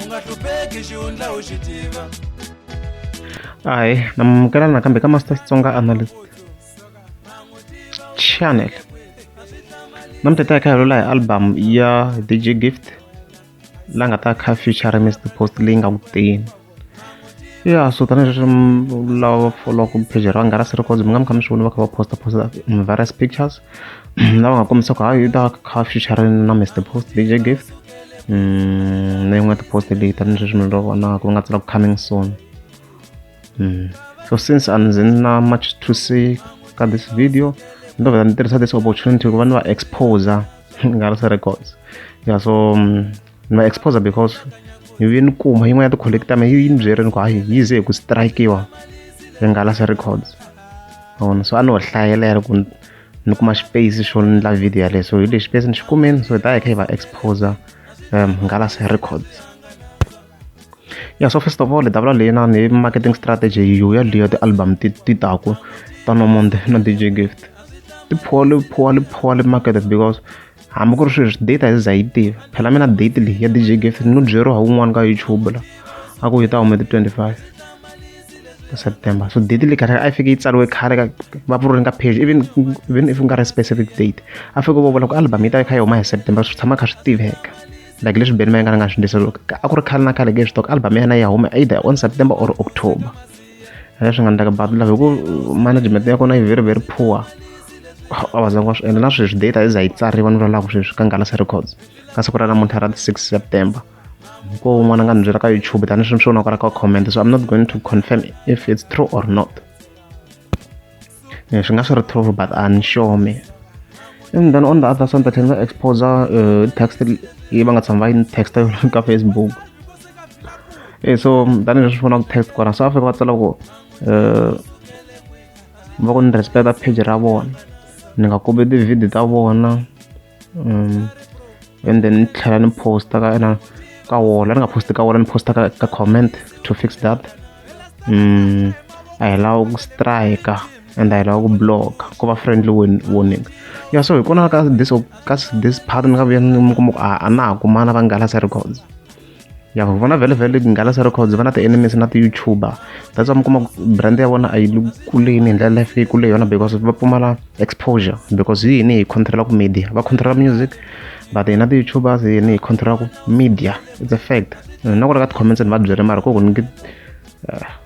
nga hlupheki xihundla u xi tiva. Ahee, na amukela nakambe ka Master Xitsonga Analyst Channel. Namuntlha hi ta hi kha hi vulavula hi album ya D_J Gift la nga ta kha feature Mister Post leyi nga ku teni. Ya so tanihileswi lava va folowaka page ra Hangalasa Records mi nga mi kha mi swi vona va kha va post post various pictures lava nga kombisa ku hayi yi ta kha feature na Mister Post D_J Gift na yin'wana ti-post leyi tanihileswi mi vonaka va nga tsala ku coming soon. So since a ndzi na much to say ka this video ni to vhela ni tirhisa this opportunity ku va ni va expose Hangalasa Records. Yeah, so ni va expose because ni vuye ni kuma yin'wana ya ti-colleague ta mina yi ni byerile ku hayi yi ze hi ku strike-iwa hi Hangalasa Records. Ma vona so a no hlayelela ku ni kuma xipeyisi xo endla video yaleyo so hi lexi xipeyisi ni xi kumini so hi ta hi kha hi va expose Hangalasa Records. Yeah, so first of all hi ta vulavula leyinani hi marketing strategy yo yaliya ti-album ti ti taku ta Nomonde na D_J Gift ti poorly poorly poorly marketed because hambi ku ri sweswi date a hi za hi yi tiva phela mina date leyi ya D_J Gift no byeriwa hi wun'wana ka YouTube la a ku yi ta huma hi ti 25 ta September so date leyi kahle a yi fike yi tsariwe khale ka va pfurile ka page even even if ku nga ri specific date a fike va vula ku album yi ta yi kha yi huma hi September swi tshama kha swi tiveka like leswi Benny Mayengani a nga swi endlisa loko a ku ri khale na khale ke swi album ya yena ya huma either on September or October leswi nga endleka but hi ku management ya kona yi very very poor a va zanga va swi endla na sweswi date a yi za yi tsariwa ni vulavulaka sweswi ka Hangalasa Records ka siku ra namuntlha ra ti 6 September ko un'wana a nga ni byela ka YouTube tanihileswi ni swi vonaka ka comment so I'm not going to confirm if it's true or not. Swi nga swi ri true but a ni sure me and then on the other side ta tlhela va expose text leyi va nga tshama va yi text yona ka Facebook. So tanihileswi swi vonaka text kwala so a fika va tsala ku va ku ni respect page ra vona ni nga kombi ti-video ta vona and then ni tlhela ni posta ka ina ka wall ni nga posti ka wall ni posta ka comment to fix that. A hi lava ku strike and a hi lava ku block ko va friendly warning. Ya so hi kona ka this ka this part ni nga vuya ni mi kuma ku a na ha kumana va Hangalasa Records. Ya vona vhele vhele Hangalasa Records va na ti-enemies na ti-YouTuber that's why mi kuma ku brand ya vona a yi le kuleni hi ndlela leyi yi kule hi yona because va pfumala exposure because hi hina hi control-aku media va control music but hina ti-YouTubers hi hina hi control-aku media it's a fact. Na ku ri ka ti-comments ni va byele mara ko ku ni nge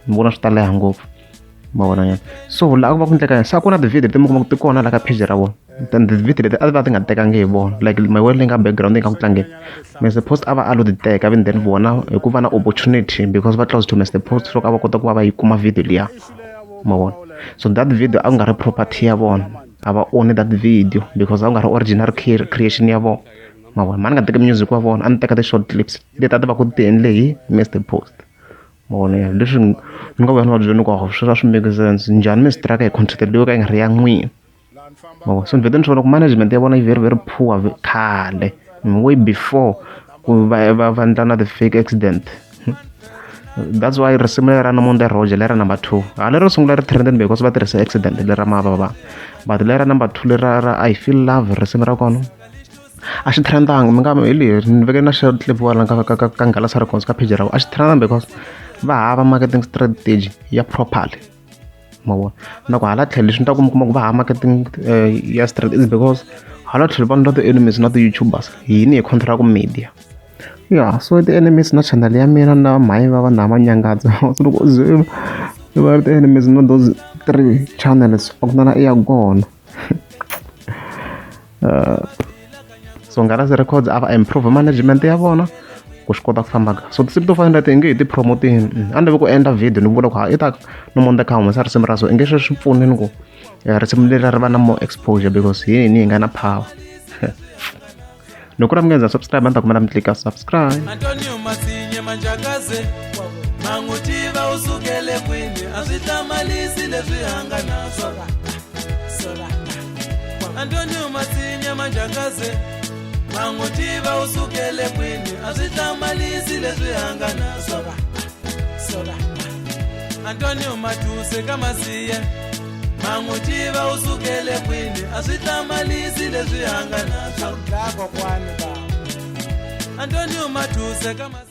ni vona swi ta leha ngopfu ma vona nyana so laha ku va ku endleka yini se a ku na ti-video leti mi kuma ku ti kona la ka page ra vona then ti-video leti a ti va ti nga tekangi hi vona like mayiwelo leyi nga background yi nga ku tlangeni Mr Post a va a lo ti teka then vona hi ku va na opportunity because va close to Mr Post so a va kota ku va va yi kuma video liya ma vona so that video a ku nga ri property ya vona a va own that video because a ku nga ri original creation ya vona ma vona mani nga teki music wa vona a ni teka ti-short clips leti a ti va ku ti endle hi Mr Post ma vona ya leswi ni nga vuya ni va byela ni ku swi a swi make sense njhani mi strike hi content leyo ka yi nga ri ya n'wina ma vona so ni vhete ni swi vona ku management ya vona yi very very poor khale way before ku va va va endla na ti-fake accident. That's why risimu leri ra Nomonde Roger lera number 2 ha lero sungula ri trending because va tirhisa accident lera mavava but lera number 2 lera ra I Feel Love risimu ra kona a xi trendanga mi nga hi leri ni veke na short clip wala ka Hangalasa Records ka page ra vona a xi trendanga because va hava marketing strategy ya properly ma vona na ku hala tlhelo leswi ni ta ku mi kuma ku va hava marketing ya strategy is because hala tlhelo va endla ti-enemies na ti-YouTubers hini hi control-aku media. Ya so ti-enemies na channel ya mina na mhayi va va na manyangadzo so loko u ze va ri ti-enemies na those three channels a ku na la i ya kona. So Hangalasa Records a va improve management ya vona ku swi kota ku famba ka so tinsimu to fana na leti i nge he ti promotini a ni lavi ku endla video ni vula ku ha i ta Nomonde kha humesa risimu ra so i nge swi swi pfunini ku risimu leri ri va na more exposure because hi hina hi nga na power. Loko ku ri mi nga za subscribe a ni ta kombela mi tlika subscribe. Antonio Matsinye Manjakaze mangutiva u sukele kwini a swi hlamalisi leswi a nga na swona Antonio Matsinye Manjakaze mangutiva u sukele kwini a swi hlamalisi leswi a nga na swona Antonio Matuse ka Masiye mangutiva u sukele kwini a swi hlamalisi leswi a nga na swona Antonio Matuse ka Masiye.